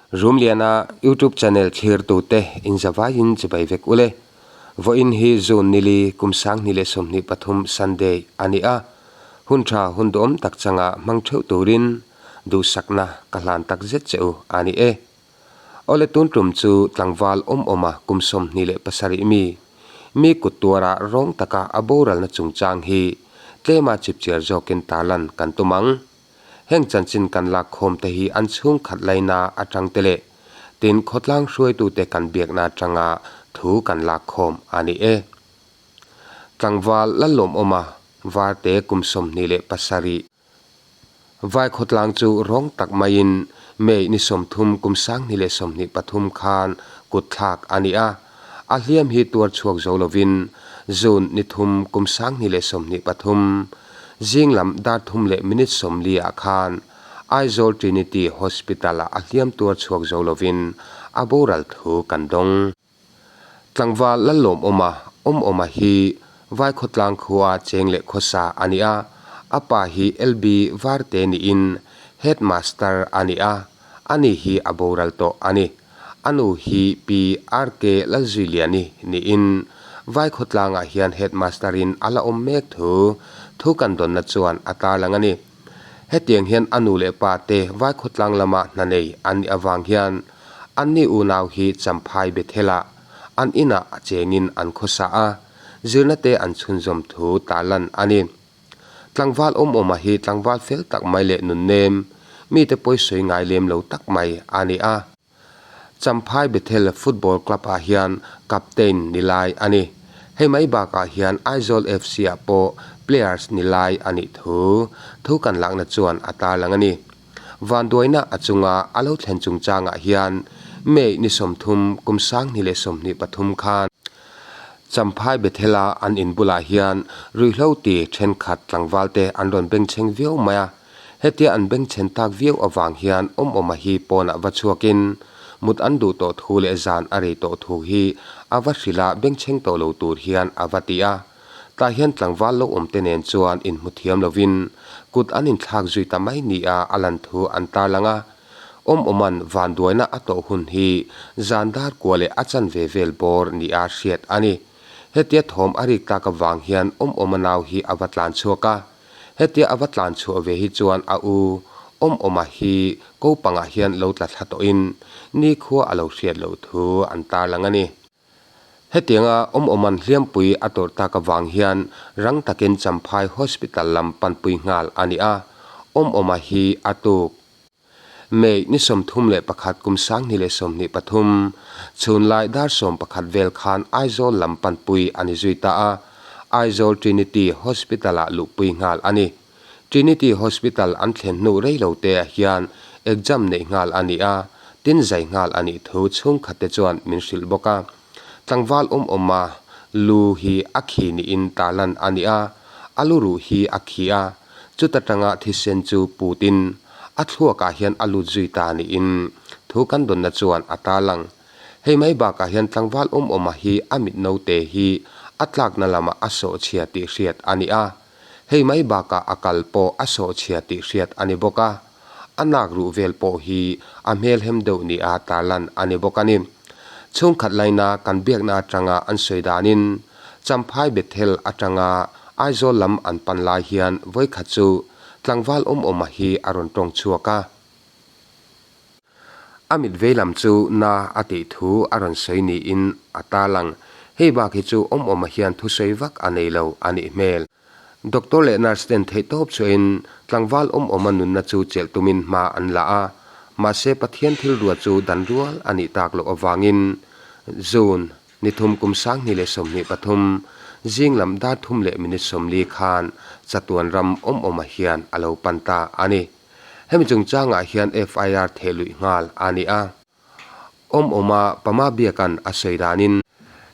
Rumliana YouTube channel thlirtute inzavaiin chibai vek ule. Vawiin hi June nili kum 2023 Sunday a ni a, hun tha hun duhawm tak changa hmang theuh turin duhsakna ka hlan tak zet che u a ni e. Awle tun tum chu tlangval awm awma kum 27 mi, mi kut tuara rawng taka a boralna chungchang hi tlema chipchiar zawkin tarlan kan tum ang. Heng chanchin kan lak khawm te hi an chhungkhat laina atang te leh tin khawtlang hruaitute kan biakna atanga thu kan lak khawm a ni e. Tlangval Lallawmawma Varte kum 27 Vai khawtlang chu rawng tak maiin May ni 30 kum 2023 khan kut thlak a ni a. A hliam hi tuar chhuak zo lovin June ni 3 kum 2023 zing lam dar thum leh minute 40 ah khan Aizawl Trinity Hospital-ah a hliam tuar chhuak zo lovin a boral thu kan dawng. Tlangval Lallawmawma Awmawma hi Vai khawtlang khua cheng leh khawsa a ni a, a pa hi LB Varte niin Headmaster a ni a, ani hi a boral tawh a ni. A nu hi Pi RK Lalzuiliani niin Vai khawtlangah hian Headmaster-in a la awm mek thu thu kan dawnna chuan a tarlang a ni. Hetiang hian a nu leh pa te Vai khawtlang lama hna nei an nih avang hian anni unau hi Champhai Bethel-ah an inah a chengin an khawsa a, zirna te an chhunzawm thu tarlan a ni. Tlangval awm awma hi tlangval fel tak mai leh nunnem, mite pawisawi ngai lem lo tak mai a ni a. Champhai Bethel Football Club ah hian captain ni lai a ni. Hei mai bakah hian Aizawl FC ah pawh players ni lai a nih thu thu kan lakna chuan a tarlang a ni. Vanduaina a chunga a lo thlen chungchangah hian May ni 30 kum 2023 khan Champhai Bethel-a an in bulah hian ruihhlo ti thenkhat tlangvalte an rawn bengchheng viau mai a. Hetia an bengchhen tak viau avang hian awm-awma hi pawnah va chhuakin mut an duh tawh thu leh zan a rei tawh thu hi a va hrilh a, bengchheng tawh lo tur hian a va ti a. Tah hian tlangval lo awmte nen chuan inhmu thiam lovin kut an inthlak zui ta mai nia a lan thu an tarlang a. Awm-awman vanduaina a tawh hun hi zan dar kua leh a chanve vel bawr nia hriat a ni. Hetia thawm a rik tak avang hian awm-awma nau hi a va tlan chhuak a. Hetia a va tlan chhuah ve hi chuan a u awm-awma hi ko pangah hian lo tla thla tawhin nikhua a lo hriat loh thu an tarlang a ni. Hetianga awm-awman hliampui a tawrh tak avang hian rang takin Champhai Hospital lam panpui nghal a ni a, awm-awma hi a tuk. May ni 31 kum 2023, chhunlai dar 11 vel khan Aizawl lam panpui a ni zui ta a, Aizawl Trinity Hospital-ah luhpui nghal a ni. Trinity Hospital an thlen hnu rei lo te ah hian exam neih nghal a ni a, tin zai nghal a nih thu chhungkhat te chuan min hrilh bawk a. Tlangval awm awma lu hi a khi niin tarlan a ni a, a lu ruh hi a khi a, chuta tanga thisen chu putin a thluakah hian a lut zui ta niin thu kan dawnna chuan a tarlang. Hei mai bakah hian tlangval awm awma hi a mit naute hi a tlakna lamah a sawhchhia tih hriat a ni a. Hei mai bakah a kal pawh a sawhchhia tih hriat a ni bawk a, a nak ruh vel pawh hi a hmelhem deuh nia tarlan a ni bawk a ni. Chhungkhat laina kan biakna atanga an sawi danin Champhai Bethel atanga Aizawl lam an pan lai hian vawikhat chu tlangval awm awma hi a rawn tawng chhuak a. A mit vei lam chu na a tih thu a rawn sawi niin a tarlang. Hei bak hi chu awm awma hian thusawi vak a nei lo a nih hmel. Doctor leh nurse ten theihtawp chhuahin tlangval awm awma nunna chu chelh tumin hma an la a, mahse Pathian thil ruat chu dan rual a nih tak loh avangin June ni 3 kum 2023 zing lam dar thum leh minute 40 khan chatuan ram awm awma hian a lo pan ta a ni. Hemi chungchangah hian FIR theh luih nghal a ni a. Awm awma Pama Biakan a sawi danin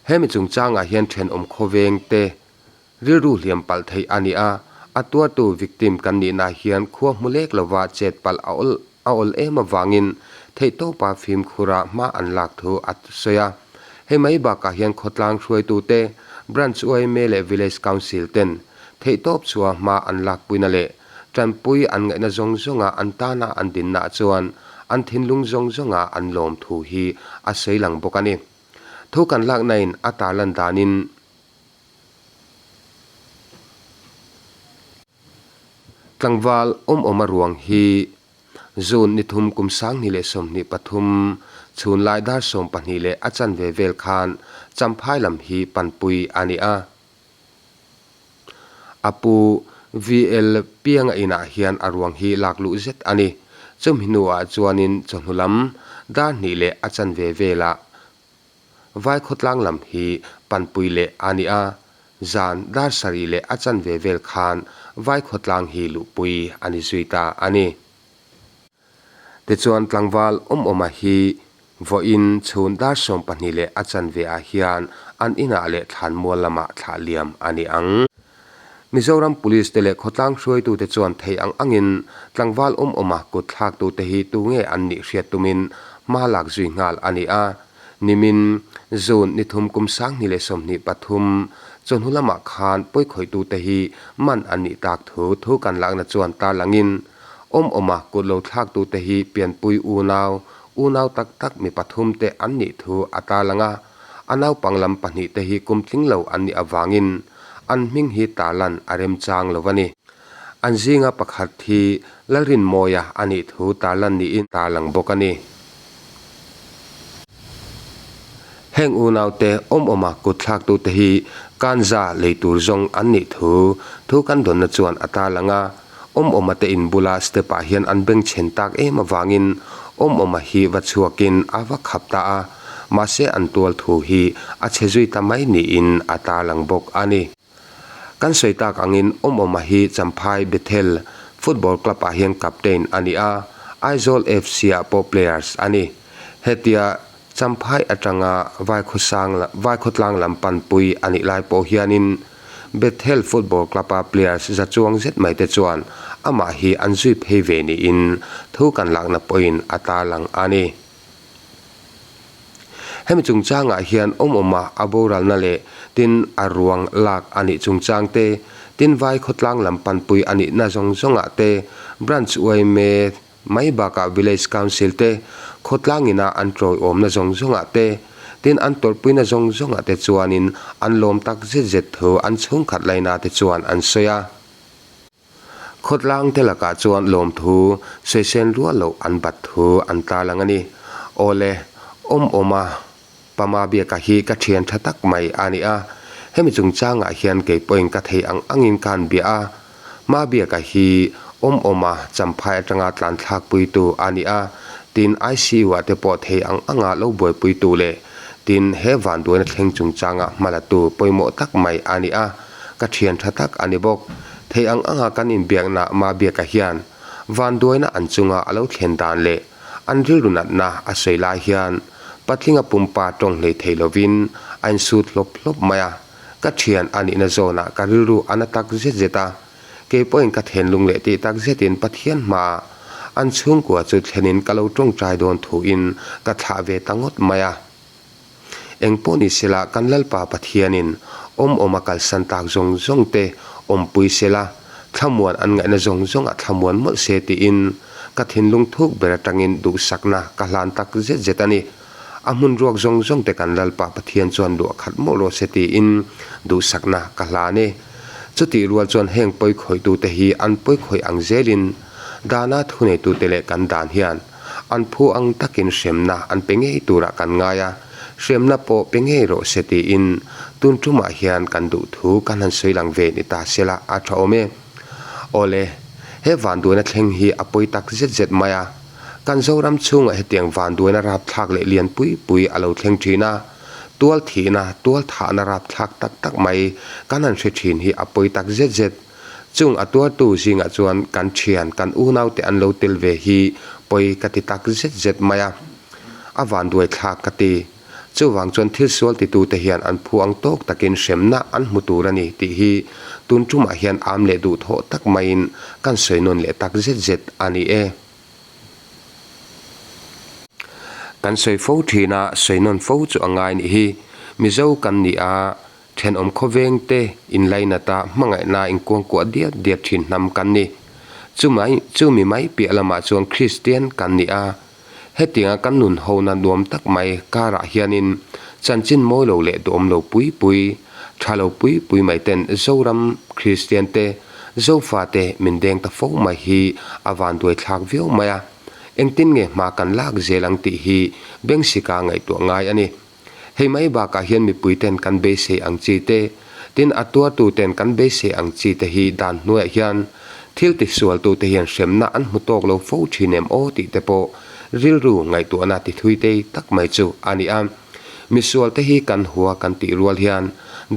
hemi chungchangah hian thenawm khawveng te rilru hliam palh theih a ni a, a tuartu victim kan nihna hian khua hmu lek lova chet palh a awl a awl em avangin theihtawpa fimkhura hma an lak thu a sawi a. Hei mai bakah hian khawtlang hruaitute, Branch yma leh Village Council ten theihtawp chhuah hma an lakpuina leh Tanpui an ngaihna zawng zawnga an tana an dinna chuan an thinlung zawng zawnga an lawm thu hi a sawi lang bawk a ni. Thu kan lakna in a tarlan danin tlangval awm awma ruang hi June ni thum kum 2023 chhun lai dar 12 leh a chanve vel khan Champhai lam hi panpui a ni a. A pu VL Pianga inah hian a ruang hi lak luh zet a ni. Chumi hnuah chuanin chawhnu lam dar hnih leh a chanve velah Vai khawtlang lam hi panpui leh a ni a, zan dar sarih leh a chanve vel khan Vai khawtlang hi luhpui a ni zui ta a ni. Tichuan tlangval awm-awma hi vawiin chhun dar 12 leh a chanve ah hian an inah leh thlanmual lamah thlah liam a ni ang. Mizoram Police te leh khawtlang hruaitute chuan thei ang angin tlangval awm-awma kut thlaktute hi tunge an nih hriat tumin hma lak zui nghal a ni a. Nimin, June ni thum kum 2023 chawhnu lamah khan pawikhawitute hi man an nih tak thu thu kan lakna chuan tarlangin Awm-awma kut lo thlaktute hi pianpui unau, unau tak tak mi pathumte an nih thu a tarlang a, a naupang lam pahnihte hi kum tling lo an nih avangin an hming hi tarlan a remchang lo a ni. An zinga pakhat hi Lalrinmawia a nih thu tarlan niin tarlang bawk a ni. Heng unaute awm-awma kut thlaktute hi kanza lei tur zawng an nih thu thu kan dawnna chuan a tarlang a. Awm-awma te in bula step ah hian an beng chhen tak em avangin awm-awma hi va chhuakin a va khap ta a, mahse an tual thu hi a chhe zui ta mai niin a tarlang bawk a ni. Kan sawi tak angin awm-awma hi Champhai Bethel Football Club ah hian captain a ni a, Aizawl FC ah pawh players a ni. Hetia Champhai atanga Vaikhawtlang lam panpui a nih lai pawh hianin Bethel Football Club-a players za chuang zet mai te chuan amah hi an zui phei ve niin thu kan lakna pawhin a tarlang a ni. Hemi chungchangah hian awm-awma a boralna leh tin a ruang lak a nih chungchang te, tin vai khawtlang lam panpui a nihna zawng zawngah te Branch yma Mai bakah Village Council te, khawtlang ina an tawiawmna zawng zawngah te, tin an tawrhpuina zawng zawngah te chuanin an lawm tak zet zet thu an chhungkhat laina te chuan an sawi a. Khawtlang te lakah chuan lawmthu sawisên rual loh an bat thu an tarlang a ni. Awle, awm awma Pama biaka hi ka thian tha tak mai a ni a, hemi chungchangah hian kei pawhin ka thei ang angin ka han bia a. Ma biaka hi awm awma Champhai atanga tlan thlakpuitu a ni a, tin ICU ah te pawh thei ang anga lo buaipuitu leh tin he vanduaina thleng chungchanga hmalatu pawimawh tak mai a ni a, ka thian tha tak a ni bawk. Thei ang anga kan inbiakna Ma biaka hian vanduaina an chunga a lo thlen dan leh An rilru natna a sawi lai hian patlinga pumpa tawng hlei thei lovin a insut hlawp hlawp mai a, ka thian a nihna zawnah ka rilru a na tak zet zet a, kei pawhin ka thenlung leh tih tak zetin Pathian hmaah an chhungkua chu thlenin ka lo tawngtai dawn thuin ka thlah ve ta ngawt mai a. Eng pawh ni sela kan Lalpa Pathianin awm awma kalsan tak zawng zawng te awmpui sela, thlamuan an ngaihna zawng zawngah thlamuan mawlh se tiin ka thinlung thuk ber atangin duhsakna ka hlan tak zet zet a ni. A hmun ruak zawng zawng te kan Lalpa Pathian chuan luah khat mawlh rawh se tiin duhsakna ka hlan e. Chutih rual chuan heng pawikhawih tute hi an pawikhawih ang zelin dana thuneitute leh kan dan hian An phu ang takin hremna an pe ngei turah kan ngai a, hremna pawh pe ngei rawh se tiin tun tumah hian kan duh thu kan han sawi lang ve ni ta sela a tha awm e. Awle, he vanduaina thleng hi a pawi tak zet zet mai a, kan Zoram chhungah hetiang vanduaina rapthlak leh lian pui pui a lo thleng thin a, tual thihna, tual thahna rapthlak tak tak mai kan han hre thin hi a pawi tak zet zet. Chung a tuartu zingah chuan kan thian, kan unaute an lo tel ve hi pawi ka ti tak zet zet mai a, a vanduai thlak ka ti. Chuvang chuan thil sual titute hian an phu ang tawk takin hremna an hmu tur a ni tih hi tun tumah hian am leh duhthawh tak maiin kan sawi nawn leh tak zet zet a ni e. Kan sawi fo thin a, sawi nawn fo chu a ngai nih hi. Mizo kan ni a, Thenawm khawveng te inlainata hmangaihna inkuangkuah diat diat thin hnam kan ni. Chumai, chumi mai piah lamah chuan Kristian kan ni a. Hetianga kan nun hona nuam tak mai karah hianin chanchin mawi lo leh duhawm lo pui pui, tha lo pui pui mai ten Zoram Kristian te, Zofa te min deng ta fo mai hi a vanduai thlak viau mai a. Engtin nge hma kan lak zel ang tih hi Bengsika ngaihtuah ngai a ni. Hei mai bakah hian mipui ten kan beisei ang chi te, tin a tuartu ten kan beisei ang chi te hi dan hnuaiah hian thil tisualtu te hian hremna an hmu tawk lo fo thin em aw tih te pawh rilru ngaihtuahna ti thui tei tak mai chu a ni a. Misual te hi kan hua kan tih rual hian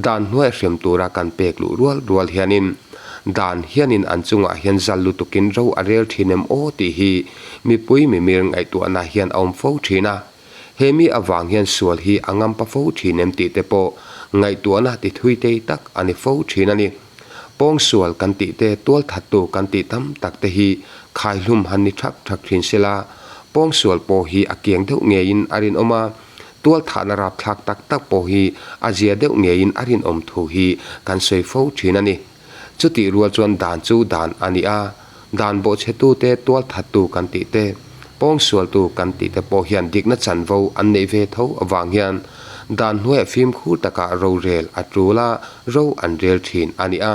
dan hnuaiah hrem tura kan pek luh rual rual hianin dan hianin an chungah hian zal lutukin ro a rel thin em aw tih hi mipui mimir ngaihtuahna hian a awm fo thin a. He mi avang hian sual hi a ngampa fo thin em tih te pawh ngaihtuahna ti thui tei tak a ni fo thin a ni. Pawng sual kan tih te, tual thattu kan tih tam tak te hi khaihlum han ni thak thak thin sela, pawng sual pawh hi a kiang deuh ngeiin a rinawm a, tual thahna rapthlak tak tak pawh hi a zia deuh ngeiin a rinawm thu hi kan sawi fo thin a ni. Chutih rual chuan dan chu dan a ni a, dan bawhchhetute tualthattu kan tih te, pawngsualtu kan tih te pawh hian dikna chanvo an neih ve tho avang hian dan hnuaiah fimkhur takah rorel a tul a, ro an rel thin a ni a.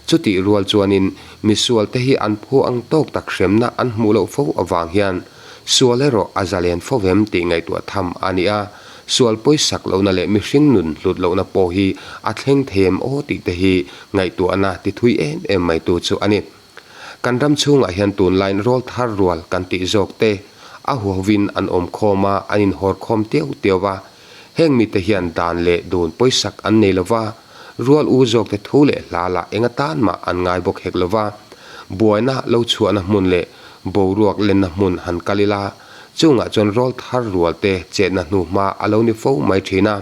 Chutih rual chuanin misualte hi an phu ang tawk tak hremna an hmuh loh fo avang hian Sual erawh a zalen fo vem tih ngaihtuah tham a ni a, sual pawisak lohna leh mihring nun hlut lohna pawh hi a thleng thei em aw tih te hi ngaihtuahna ti thui em em mai tu chu a ni. Kan ram chhungah hian tunlaiin rawl thar rual kan tih zawk te a huhovin an awm khawm a, an inhawr khawm tiau tiau va. Heng mite hian dan leh dun pawisak an nei lo va, rual u zawk te thu leh hla lah eng atan mah an ngai bawk hek lo va. Buaina lo chhuahna hmun leh boruak lenna hmun han kal ila, chungah chuan rawl thar rual te chetna hnu hma a lo ni fo mai thin a.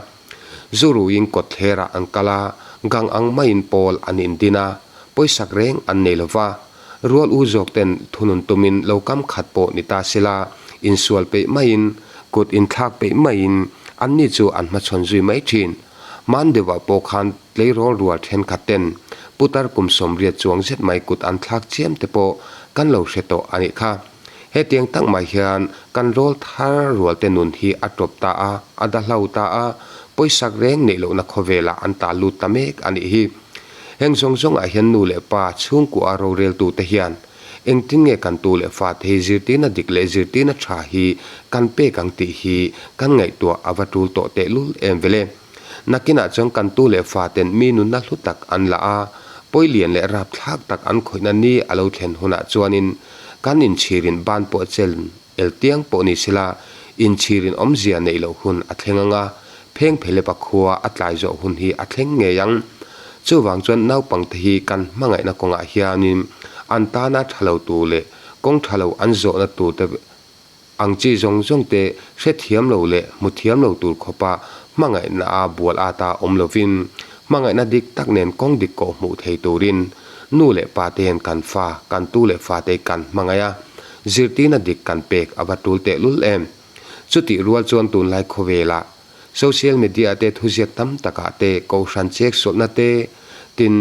Zu ruiin kawt thlerah an kal a, gang ang maiin pawl an indin a, pawisak reng an nei lo va. Rual u zawk ten thunun tumin lo kam khat pawh ni ta sela, insual peih maiin, kut inthlak peih maiin anni chu an hmachhawn zui mai thin. Hman deuhah pawh khan tleirawl rual thenkhat ten putar kum 80 chuang zet mai kut an thlak chiam te pawh kan lo hre tawh a nih kha. Hetiang tak mai hian kan rawl thar rual te nun hi a tawp ta a, a da hlo ta a, pawisak reng neih lohna khawvelah an ta lut ta mek a nih hi. Heng zawng zawngah hian nu leh pa chhungkua roreltute hian engtin nge kan tu leh fate hi zirtirna dik leh zirtirna tha hi kan pek ang tih hi kan ngaihtuah a va tul tawh tehlul em vele. Nakinah chuan kan tu leh faten mi nunna hlu tak an la a, pawi lian leh rapthlak tak an khawihna ni a lo thlen hunah chuanin kan inchhirin ban pawh chel el tiang pawh ni sela inchhirin awmzia neih loh hun a thleng ang a, pheng phelepa khua a tlai zawh hun hi a thleng ngei ang. Chuvang chuan naupangte hi kan hmangaihna kawngah hianin an tana tha lo tur leh kawng tha lo an zawhna turte Ang chi zawng zawng te hrethiam lo leh hmu thiam lo tur khawpa hmangaihna a bual ata awm lovin, hmangaihna dik tak nen kawng dik kawh hmuh thei turin nu leh pa te hian kan fa, kan tu leh fate kan hmangaih a, zirtirna dik kan pek a va tul tehlul em. Chutih rual chuan tunlai khawvelah Social media te thuziak tam takah te kohhran chek sawlhna te, tin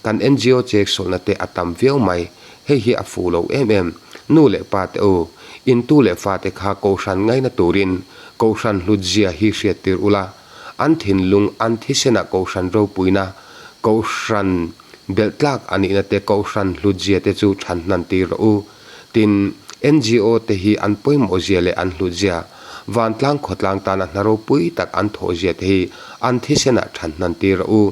kan ngo chek sawlhna te a tam viau mai. Hei hi a fuh lo em em. Nu leh pa te u, in tu leh fa te kha kohhran ngaina turin kohhran hlut zia hi hriat tir ula, an thinlung, an thisenah kohhran ropuina, kohhran belh tlak a nihna te kohhran hlut zia te chu than hnan tir rawh u. Tin, ngo te hi an pawimawh zia leh an hlut zia, vantlang khawtlang tana hna ropui tak an thawh zia te hi an thisenah than hnan tir rawh u.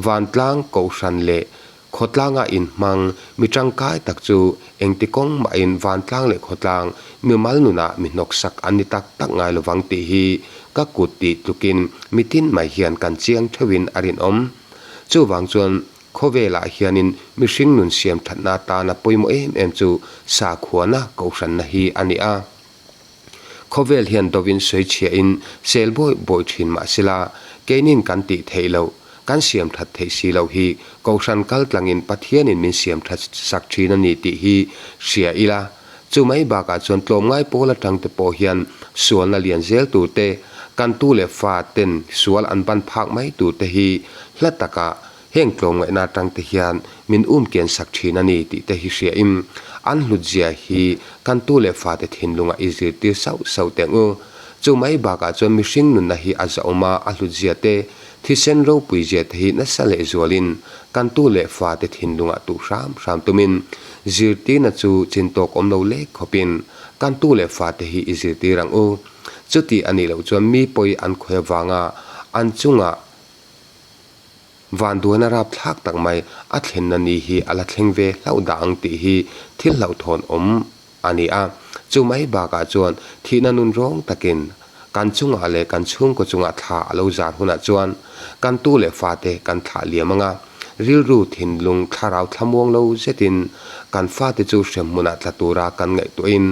Vantlang, kohhran leh khawtlanga inhmang mi tangkai tak chu engti kawng mahin vantlang leh khawtlang mimal nunah mi hnawksak an ni tak tak ngai lovang tih hi ka kut tih tlukin mitin mai hian kan chiang theuhin a rinawm. Chuvang chuan Khawvelah hianin mihring nun siam thatna atana pawimawh em em chu sakhuana kohhranna hi a ni a. Khawvel hian dovin sawi chhiahin sel bawi bawi thin mah sela, keinin kan tih theih loh, kan siam that theih si loh hi kohhran kal tlangin Pathianin min siam that sak thin a ni tih hi hria ila. Chu mai bakah chuan tlawmngai pawl atang te pawh hian sualna lian zel tur te, kan tu leh fa ten sual an ban phak mai tur te hi hla takah. Heng tlawmngaihna atang te hian min um kian sak thin a ni tih te hi hriain an hlutzia hi kan tu leh fate thinlungah i zirtir sauh sauh teh ang u. Chu mai bakah chuan mihring nunna hi a zahawm a, a hlutzia te, thisen ropui zia te hi nasa leh zualin kan tu leh fate thinlungah tuh hram hram tumin zirtirna chu chintawk awm lo lek khawpin kan tu leh fate hi i zirtir ang u. Chuti a nih loh chuan mi pawi an khawi avanga an chungah Vanduaina rapthlak tak mai a thlenna ni hi a la thleng ve hlauh dah ang tih hi thil hlauhthawn awm a ni a. Chu mai bakah chuan thihna nun rawng takin kan chungah leh kan chhungkaw chungah thla a lo zar hunah chuan kan tu leh fate kan thlah liam ang a, rilru thinlung thlarau thlamuang lo zetin kan fate chu hremhmunah tla tura kan ngaihtuahin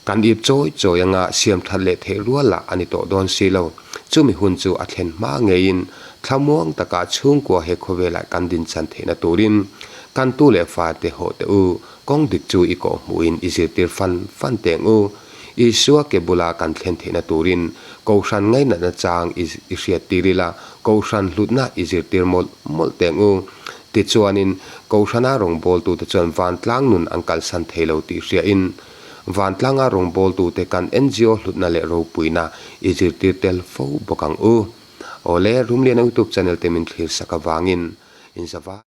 Kan ip chawi chawi anga siam that leh theih rual lah a ni tawh dawn si lo. Chumi hun chu a thlen hma ngeiin thlamuang takah chhungkua he khawvelah kan dinchan theihna turin kan tu leh fate hawh teh u, kawng dik chu i kawh hmuhin i zirtir fan fan teng u. Isua ke bula kan thlen theihna turin Kohhran ngainatna chang i i hriattir ila, Kohhran hlutna i zirtir mawlh mawlh teng u. Tichuanin Kohhrana rawngbawltute chuan vantlang nun an kalsan thei lo tih hriain, Vantlanga rawngbawltute kan ngo hlutna leh ropuina i zirtir tel fo bawk ang u. Awle, Rumliana YouTube channel te min thlir sak avangin inzava.